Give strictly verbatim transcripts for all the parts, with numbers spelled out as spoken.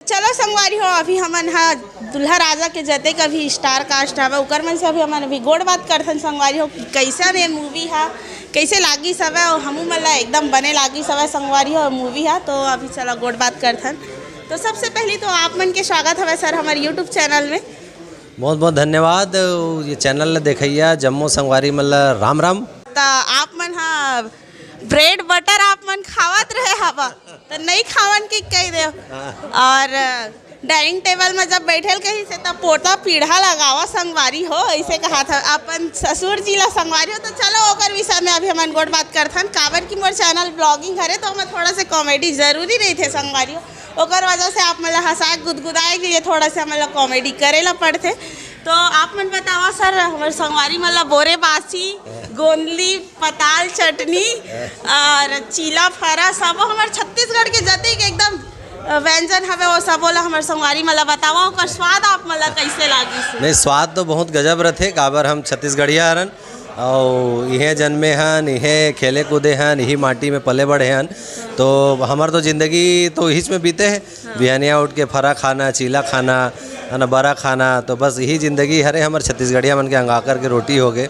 चलो संगवारी हो, अभी हमन ह दूल्हा राजा के जतेक अभी स्टार कास्ट हवे, ओकर मन से अभी हमन अभी गोठ बात करथन संगवारी हो, कि कइसन ये मूवी ह, कइसे लागिस हवे, अउ हमू मन ला एकदम बने लागिस हवे संगवारी हो मूवी ह। तो अभी चलो गोठ बात करथन। तो सबसे पहली तो आप मन के स्वागत हवे सर हमर YouTube चैनल में। बहुत बहुत धन्यवाद। ये चैनल ला देखइया जम्मो संगवारी मन ला राम राम। त आप मन ह ब्रेड बटर आप मन खावत रहे हवा, त नहीं खावन के कह दे। और डाइनिंग टेबल में जब बैठल कही से, तब पोता पीढ़ा लगावा संगवारी हो, ऐसे कहा था अपन ससुर जी ला संगवारी हो। तो चलो ओकर विषय में अभी हमन गोठ बात करथन, काबर कि मोर चैनल ब्लॉगिंग हरे, तो ओमा थोड़ा से कॉमेडी जरूरी रहिथे संगवारी हो। ओकर वजह से आप मन ला हंसाए गुदगुदाए के लिए थोड़ा से हमन ला कॉमेडी करे ला पड़थे। तो आप मन बतावा सर, हमर संगवारी मन ला बोरे बासी, गोंदली, पताल चटनी और चीला फरा, सब हमर छत्तीसगढ़ के जतिक एकदम, अ, व्यंजन हवे, वो सबो ला हमर संगवारी मन ला बतावा, ओकर स्वाद आप मन ला कैसे लागिस? नहीं, स्वाद तो बहुत गजब रथे, काबर हम छत्तीसगढ़िया हरन, अउ इहे जन्मे हन, इहे खेले कूदे हन, इही माटी में पले बढ़े हन। तो हमर तो जिंदगी तो इहीच में बीते हे। बिहनिया उठ के फरा खाना, चीला खाना, है ना, बरा खाना, तो बस यही जिंदगी हरे हमर छत्तीसगढ़िया मन के अंगाकर के रोटी हो गए।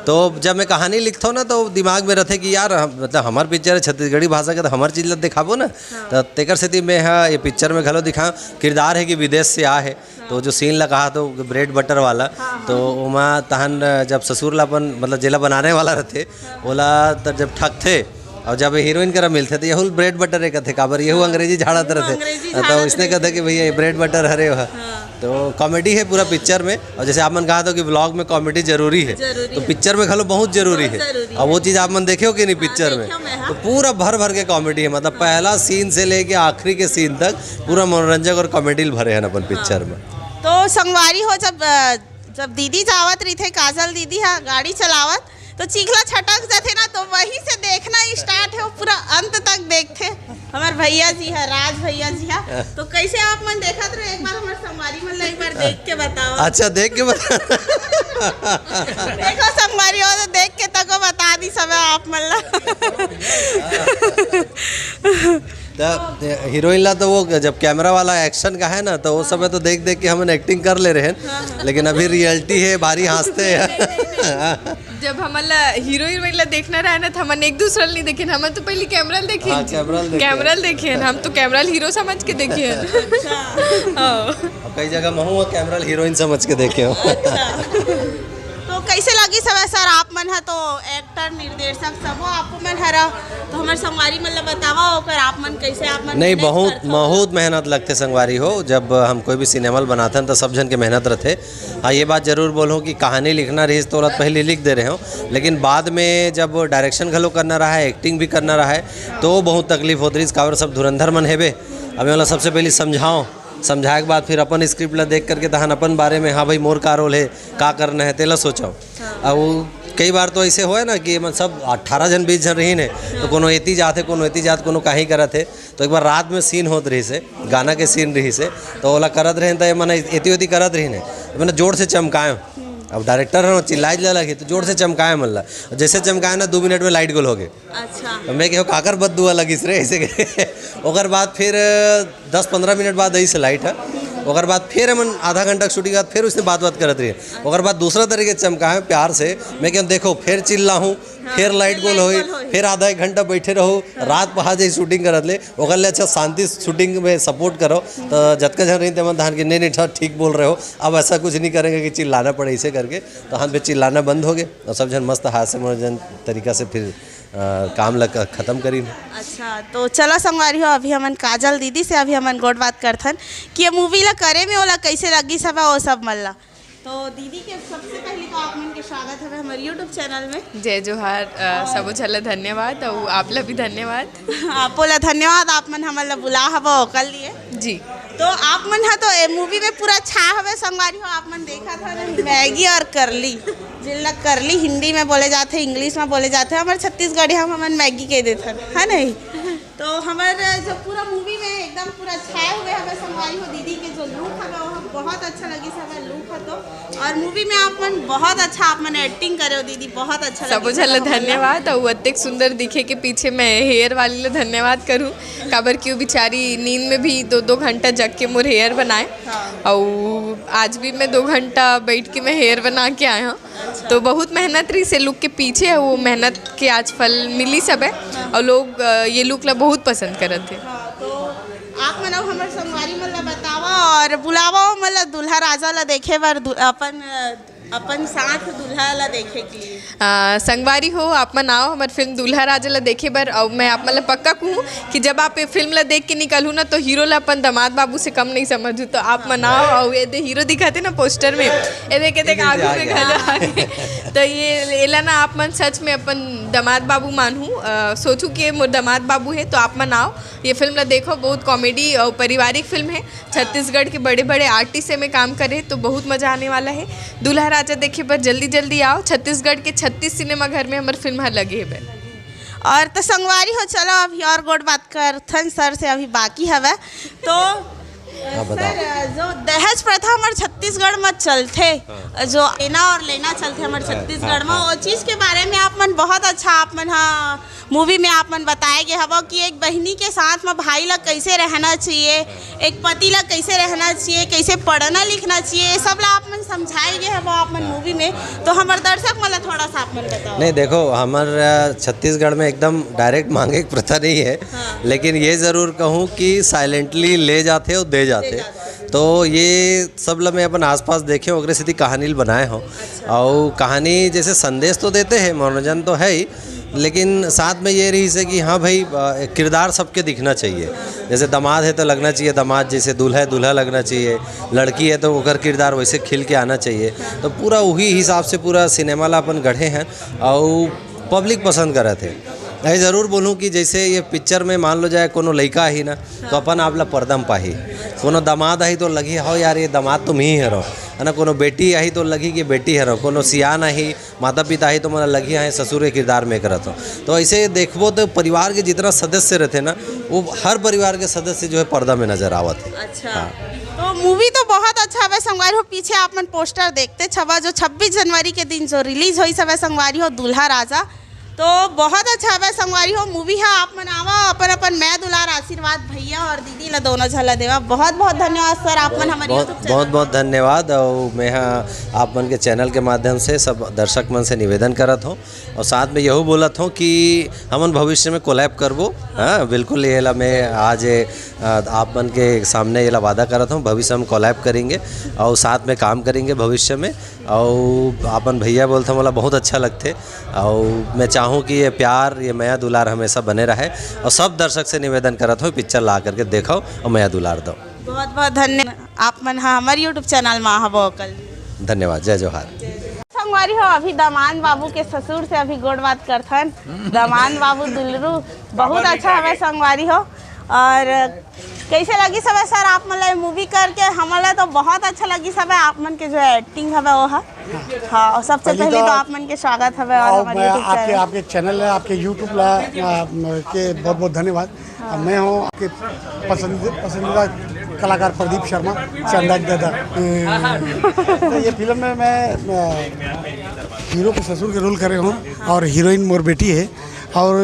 तो जब मैं कहानी लिखथो ना, तो दिमाग में रथे कि यार, हम, मतलब, हमर पिक्चर है छत्तीसगढ़ी भाषा के, तो हमर चीज ला दिखाबो ना। तो तेकर सेती मैं हा ये पिक्चर में घलो दिखा, किरदार है कि विदेश से आ है, तो जो सीन ला कहा तो ब्रेड बटर वाला, तो ओमा तहन जब ससुर ला अपन, मतलब, जेला बनाने वाला रथे, ओला त जब ठगथे, और जब हीरोइन करा मिलथे, तो यहू ब्रेड बटर है कथे, काबर यहू अंग्रेजी झाड़त रथे। अंग्रेजी तो झाड़त इसने रथे। कथे कि भैया, ये ब्रेड बटर हरे वह। तो कॉमेडी है पूरा पिक्चर में, और जैसे आप मन कहा था कि व्लॉग में कॉमेडी जरूरी है, जरूरी तो है। पिक्चर में घलो बहुत जरूरी बहुत है। जरूरी और है। वो चीज़ आप मन देखे हो कि नहीं हाँ, पिक्चर में? देखे हो मैं, हाँ। तो पूरा भर भर के कॉमेडी है, मतलब, पहला सीन से लेके आखिरी के सीन तक पूरा मनोरंजक और कॉमेडी भरे हैं अपन पिक्चर में। तो संगवारी हो, जब, अ, जब दीदी जावत रहिथे, काजल दीदी हा गाड़ी चलावत, तो चीखला छटक जाथे ना, तो वहीं से देखना ही स्टार्ट है, वो पूरा अंत तक देखथे। हमर भैया जी हा, राज भैया जी हा, तो कैसे आप मन देखत रहे, एक बार हमर संगवारी मन ला एक बार देख के बताओ। अच्छा, देख के बता। देखो संगवारी हो, तो देख के तको बता दी सब आप मन ला। त हीरोइन ला तो वो जब कैमरा वाला एक्शन का है ना, तो वो समय तो देख देख के हमन एक्टिंग कर ले रहे हैं, लेकिन अभी रियलिटी है, भारी हंसते हैं। जब हमन ला हीरो हीरोइन ला देखना रहा ना, तो हमन एक दूसरा ला नहीं देखे, हमन तो पहले कैमरा ला देखे। हाँ, कैमरा ला देखे। कैमरा ला देखे, हम तो कैमरा ला हीरो समझ के देखे। हाँ। और कई जगह महू कैमरा ला हीरोइन समझ के देखे हो। तो कैसे लगी सब सर, आप मन हा तो एक्टर, निर्देशक सबो आप मन हरा, तो हमर संगवारी मन ला बतावा, ओकर आप मन कैसे आप मन नहीं, manage बहुत, करथव? बहुत मेहनत लगथे संगवारी हो। जब हम कोई भी सिनेमा ल बनाथन, त सब झन के मेहनत रथे। हाँ, ये बात जरूर बोलूँ कि कहानी लिखना रहिस, तो ओला पहले लिख दे रहे हो, लेकिन बाद में जब डायरेक्शन घलो करना रहा है, एक्टिंग भी करना रहा है, तो बहुत तकलीफ होत रहिस। काबर सब धुरंधर मन हेबे, अब ओला सबसे पहले समझाओ, समझाए के बाद फिर अपन स्क्रिप्ट ला देख करके तहन अपन बारे में, हाँ भाई, मोर का रोल है, का करना है, तेला सोचो। अब वो कई बार तो ऐसे होए ना कि मन सब अठारह जन, बीस जन रही ने, तो कोनो एती जात है, कोनो एती जात, कोनो काही करत है। तो एक बार रात में सीन होत रही से, गाना के सीन रही से, तो ओला करत रहे, तो ये मन एती ओती करत रही ने, तो मैंने जोर से चमकाए। अब डायरेक्टर है, चिल्लाए ला लगी, तो जोर से चमकाए मन ला। जैसे चमकाए ना, दो मिनट में लाइट गोल हो गए। अच्छा। तो मैं कहो, "काकर बद दुआ लगिस रे?" ऐसे कहे। ओकर बाद फिर दस पंद्रह मिनट बाद आई से लाइट है। ओकर बाद फिर हमन आधा घंटा के शूटिंग के बाद फिर उसने बात बात करत रही। ओकर बाद दूसरा तरीके से चमकाए प्यार से। मैं कहो, "देखो, फिर चिल्लाहूँ, फिर लाइट गोल होई, फिर आधा एक घंटा बैठे रहो, रात पहा जाई शूटिंग करत ले। ओकर ले अच्छा शांति से शूटिंग में सपोर्ट करो।" तो जतका झन रही, तेमन धान के, "नहीं, नहीं, सर, ठीक बोल रहे हो, अब ऐसा कुछ नहीं करेंगे कि चिल्लाना पड़े," ऐसे करके। तो हम फिर चिल्लाना बंद हो गए और सब झन मस्त हास्य मनोरंजन तरीका से फिर अ, काम ल क-, खत्म करिन। अच्छा, तो चला संगवारी हो, अभी हमन काजल दीदी से अभी हमन गोठ बात करथन कि ये मूवी ला करे में ओला कैसे लगिस हवय, वो सब मन ला। तो दीदी के सबसे पहले तो आप मन के स्वागत हवे हमर YouTube चैनल में। जय जोहार, अ, सबो झन ला धन्यवाद, अउ आप ला भी धन्यवाद। आपो ला धन्यवाद, आप मन हमन ला बुला हवो ओकर लिए। जी। तो आप मन ह तो ए मूवी में पूरा छा हवे संगवारी हो, आप मन देखत हव ना, मैगी और करली, जेला करली हिंदी में बोले जाथे, इंग्लिश में बोले जाथे, हमर छत्तीसगढ़ी हम हमन मैगी कह देथन, है नहीं? तो हमर जो पूरा मूवी में एकदम पूरा छाए हुए हवे संगवारी हो। दीदी के जो लुक हवे वो बहुत अच्छा लगिस हवे, लुक ह तो। और मूवी में आप मन बहुत अच्छा, आप मन एक्टिंग करे हो दीदी, बहुत अच्छा लगिस सबो झन ल हवे। धन्यवाद। अउ अतेक सुंदर दिखे के पीछे मैं हेयर वाली ल धन्यवाद करूँ, काबर कि वो बेचारी नींद में भी दो दो घंटा जग के मोर हेयर बनाए। हाँ। अउ आज भी मैं दो घंटा बैठ के मैं हेयर बना के आए हूँ। तो बहुत मेहनत रहिस ए लुक के पीछे, वो मेहनत के आज फल मिलिस हवे। अउ लोग, अ, ये लुक ला बहुत पसंद करत हे। हाँ, तो आप मन अउ हमर संगवारी मन ला बतावा और बुलावा ओ मन ला दूल्हा राजा ला देखे बर, दु-, अपन, अ, अपन साथ दूल्हा ला देखे के लिए। अ, संगवारी हो, आप मन आओ हमर फिल्म दूल्हा राजा ला देखे बर। अउ मैं आप मन ला पक्का कहूँ कि जब आप ये फिल्म ला देख के निकलहू ना, तो हीरो ला अपन दामाद बाबू से कम नहीं समझू। तो आप मन आओ, अउ ये दे हीरो दिखाते ना पोस्टर में, ये देख, ये देख, आगू में घलो आगे। तो ये, एला ना आप मन सच में अपन दामाद बाबू मानहू, अ, सोचू कि ये मोर दामाद बाबू है। तो आप मन आओ, ये फिल्म ला देखो, बहुत कॉमेडी और पारिवारिक फिल्म है। छत्तीसगढ़ के बड़े-बड़े आर्टिस्ट एमे काम करे, तो बहुत मजा आने वाला है। दूल्हा राजा देखे बर जल्दी-जल्दी आओ। छत्तीसगढ़ के छत्तीस सिनेमा घर में हमर फिल्म हर लगे हेबे। और तो संगवारी हो, चलो अभी और गोठ बात करथन सर से, अभी बाकी हवे। तो हाँ, बताओ। सर, जो दहेज प्रथा हमर छत्तीसगढ़ में चलथे, हाँ। जो देना और लेना चलथे हमर हाँ, छत्तीसगढ़ हाँ, में, हाँ। वो चीज के बारे में आप मन बहुत अच्छा, आप मन, हाँ, मूवी में आप मन बताए गे हवो कि एक बहिनी के साथ म भाई ला कैसे रहना चाहिए, एक पति ला कैसे रहना चाहिए, कैसे पढ़ना लिखना चाहिए, ये सब ला आप मन समझाए गे हवो आप मन मूवी में। तो हमर दर्शक मन ला थोड़ा सा आप मन बताओ। नहीं, देखो, हमर, अ, छत्तीसगढ़ में एकदम डायरेक्ट मांगे के प्रथा नहीं है, हाँ। लेकिन ये जरूर कहूँ कि साइलेंटली ले जाथे और दे जाथे। तो ये सब ला मैं अपन आसपास देखे हूँ, ओकरे सेती कहानी ल बनाए हूँ। अच्छा। और कहानी जैसे संदेश तो देते हैं, मनोरंजन तो है ही, लेकिन साथ में ये रहिस हे कि हाँ भाई, अ, किरदार सबके दिखना चाहिए। जैसे दामाद है तो लगना चाहिए दामाद, जैसे दूल्हा है दूल्हा लगना चाहिए, लड़की है तो ओकर किरदार वैसे खिल के आना चाहिए। तो पूरा वही हिसाब से पूरा सिनेमा ला अपन गढ़े हैं और पब्लिक पसंद करत है। मैं जरूर बोलूँ कि जैसे ये पिक्चर में मान लो जाए कोनो लइका ही ना, तो अपन आप ला पर्दा में पाही, कोनो दामाद आही तो लगी, "हो यार, ये दामाद तो मी ही हरो", है ना, कोनो बेटी आही तो लगी कि बेटी हरो, कोनो सियान आही, माता पिता ही तो मोला लगी, हाँ, ससुर के किरदार में करत हो। तो ऐसे देखबो तो परिवार के जितना सदस्य रहते ना, वो हर परिवार के सदस्य जो है पर्दा में नजर आवत है। अच्छा। हाँ। तो मूवी तो बहुत अच्छा हवे संगवारी हो। पीछे आप मन पोस्टर देखते छवा, जो छब्बीस जनवरी के दिन जो रिलीज होइस हवे संगवारी हो, दूल्हा राजा। तो बहुत अच्छा हवे संगवारी हो मूवी हा। आप मन आवा, अपन अपन मैं दुलार आशीर्वाद भैया और दीदी ला दोनों झन ला देवा। बहुत बहुत धन्यवाद सर, आप मन हमारे बहुत YouTube channel बहुत बहुत धन्यवाद। और मैं हाँ आप मन के चैनल के माध्यम से सब दर्शक मन से निवेदन करत हूँ और साथ में यहू बोलत हूँ कि हमन भविष्य में कोलैब करबो। हाँ, बिल्कुल, ये ला मैं आज, अ, आप मन के सामने ये ला वादा करत हूँ, भविष्य हम कोलैब करेंगे और साथ में काम करेंगे भविष्य में। और आपन भैया बोलते मोला बहुत अच्छा लगते और मैं चाहूँ कि ये प्यार, ये मया दुलार हमेशा बने रहे और सब दर्शक से निवेदन करत हूँ, पिक्चर ला करके देखो और मया दुलार दो। बहुत बहुत धन्यवाद। आप मन हा हमर YouTube चैनल मा हवो कल। धन्यवाद, जय जोहार। संगवारी हो, अभी दामाद बाबू के ससुर से अभी गोठ बात करथन। दामाद बाबू दुलरू बहुत अच्छा हवे संगवारी हो। और कैसे लगिस हवे सर आप मन ला मूवी करके? हमन ला तो बहुत अच्छा लगिस हवे, आप मन के जो एक्टिंग हवे वो हा। हाँ, और सबसे पहली पहले तो तो आप मन के स्वागत हवे और और हमारे मैं YouTube आपके, चैनल। आपके चैनल है, आपके YouTube ला, आ, के बहुत बहुत धन्यवाद। हाँ। मैं हूँ आपके पसंद-, पसंदीदा कलाकार प्रदीप शर्मा, चंदा दादा। तो ये फिल्म में मैं, मैं हीरो के ससुर के रोल करे हूँ और हीरोइन मोर बेटी है। और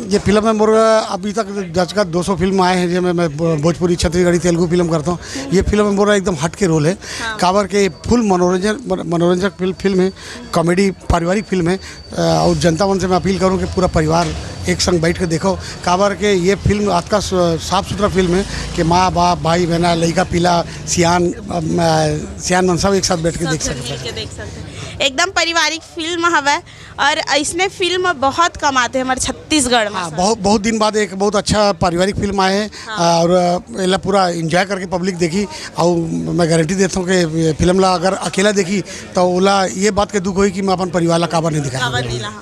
ये फिल्म में मोर अभी तक जज का दो सौ फिल्म आए हैं, जेमे मैं भो-, भोजपुरी, छत्तीसगढ़ी, तेलुगु फिल्म करता हूँ। ये फिल्म में मोर एकदम हट के रोल है। हाँ। काबर के फुल मनोरंजन, मन-, मनोरंजक फिल्म, फिल्म है, कॉमेडी, पारिवारिक फिल्म है। अ, और जनता मन से मैं अपील करूँ कि पूरा परिवार एक संग बैठ के देखो, काबर के ये फिल्म अतका स-, साफ सुथरा फिल्म है कि माँ, बाप, भाई, बहना, लइका, पीला, सियान, अ, म-, सियान मन सब एक साथ बैठ के सब देख जन सकते मिल के हैं। देख सकते हैं। एकदम पारिवारिक फिल्म हवय और ऐसने फिल्म बहुत कम आते हैं हमारे छत्तीसगढ़ में हाँ, सर। बहुत, बहुत दिन बाद एक बहुत अच्छा पारिवारिक फिल्म आए है। हाँ। और, अ, एला पूरा एंजॉय करके पब्लिक देखी। और मैं गारंटी देता हूँ कि ये फिल्म ला अगर अकेला देखी तो ओला ये बात के दुख होई कि मैं अपन परिवार ला काबर नहीं दिखाया। काबर नहीं ला।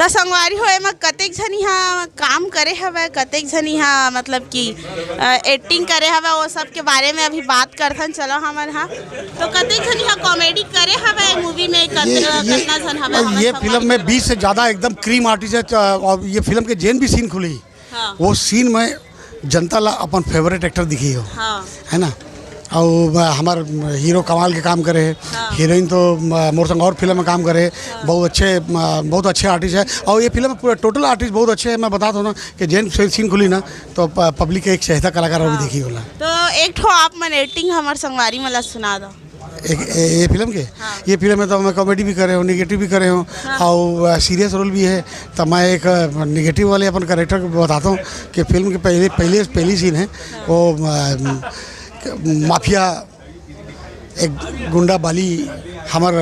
त संगवारी हो, एमा कतेक झन इहाँ काम करे हवय, कतेक झन इहाँ मतलब कि, अ, एक्टिंग करे हवय, वो सब के बारे में अभी बात करथन। चलो हमन हा, तो कतेक झन इहाँ कॉमेडी करे हवय मूवी में, कत-, ये, ये, कतना झन हवय हमर ये संगवारी फिल्म में हो? बीस से ज़्यादा एकदम क्रीम आर्टिस्ट है। अ, और ये फिल्म के जेन भी सीन खुली, हाँ। वो सीन में जनता ला अपन फेवरेट एक्टर दिखही हो, हाँ। है ना? अउ, अ, हमर हीरो कमाल के काम करे हे, हाँ। हीरोइन तो, अ, मोर संग और फिल्म में काम करे हे, हाँ। बहुत अच्छे, अ, बहुत अच्छे आर्टिस्ट हे। अउ ये फिल्म में पूरा टोटल आर्टिस्ट बहुत अच्छे हे। मैं बतात हूँ ना कि जेन से सीन खुली ना, तो प-, पब्लिक के एक चहेता कलाकार अउ भी हाँ। देखही ओला। तो एक ठो आप मन एक्टिंग हमर संगवारी मन ला सुना दो। एक, ए-, ये फिल्म के? हाँ। ये फिल्म में तो मैं कॉमेडी भी करे हूँ, नेगेटिव भी करे हूँ, हाँ। अउ, अ, सीरियस रोल भी हे। तो मैं एक, अ, नेगेटिव वाले अपन कैरेक्टर को बताता हूँ कि फिल्म के पहले, पहले, पहली सीन हे, हाँ। वो, अ, माफिया, एक गुंडा बाली, हमर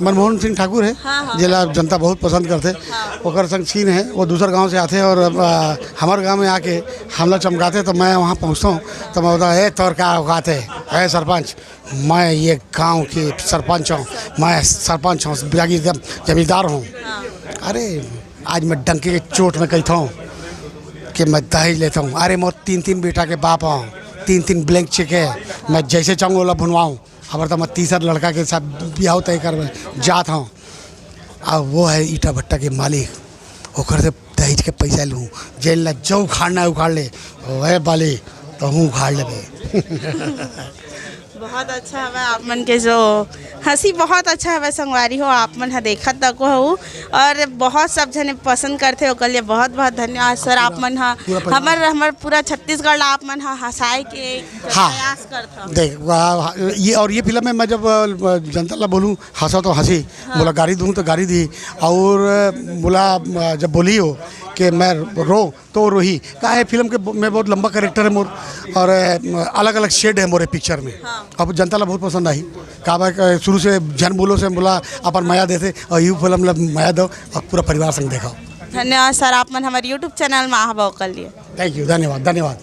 मनमोहन सिंह ठाकुर हे, हाँ, हाँ। जेला जनता बहुत पसंद करथे। हाँ। ओकर संग सीन हे, वो दूसर गांव से आथे अउ, अ, हमर गांव में आके हमला चमकाथे, तो मैं वहाँ पहुँचता हूँ, तो मैं बोलता, "ए, तोर का औकात हे, ए सरपंच?" मैं ये गांव के सरपंच हूँ, मैं सरपंच हूँ, जमींदार हूँ। हाँ। अरे, आज मैं डंके के चोट में कहता हूँ कि मैं दहेज लेता हूँ। अरे, मैं तीन तीन बेटा के बाप हूँ, तीन तीन ब्लैंक चेक हे, मैं जैसे चाहूँ ओला बनवाऊँ। अब तो मैं तीसर लड़का के साथ ब्याह तय कर जात हूँ। अब वो हे ईटा भट्टा के मालिक, ओकर से दहेज के पैसा लूँ, जेन ला जो उखाड़ना हे उखाड़ ले, ओए बाली, तो हूँ उखाड़ लेबे। बहुत अच्छा हवय आप मन के जो हंसी, बहुत अच्छा हवय संगवारी हो, आप मन ह देखत तको हऊ अउ बहुत सब झने पसंद करथे, ओकर लिए बहुत बहुत धन्यवाद सर। आप मन ह पूरा परिवार। हमर, हमर पूरा छत्तीसगढ़ ला आप मन ह हंसाए के हाँ। प्रयास करथव। देख, वाह, ये, अउ ये फिल्म में मैं जब, अ, जनता ला बोलूँ, हंसा तो हंसी, हाँ। बोला गारी दूँ तो गारी दी, अउ बोला, अ, जब बोली हो कि मैं रो तो रोही, का हे फिल्म के ब-, में बहुत लंबा कैरेक्टर हे मोर, अउ, अ, अलग-अलग शेड हे मोरे पिक्चर में। हाँ। अब जनता ला बहुत पसंद आही, काबर, अ, शुरू से झन बोलो से बोला अपन मया देथे, अउ यू फिल्म ला मया दो अउ पूरा परिवार संग देखाओ। धन्यवाद सर, आप मन हमर YouTube चैनल में आहबो कर लिए। Thank you, धन्यवाद, धन्यवाद।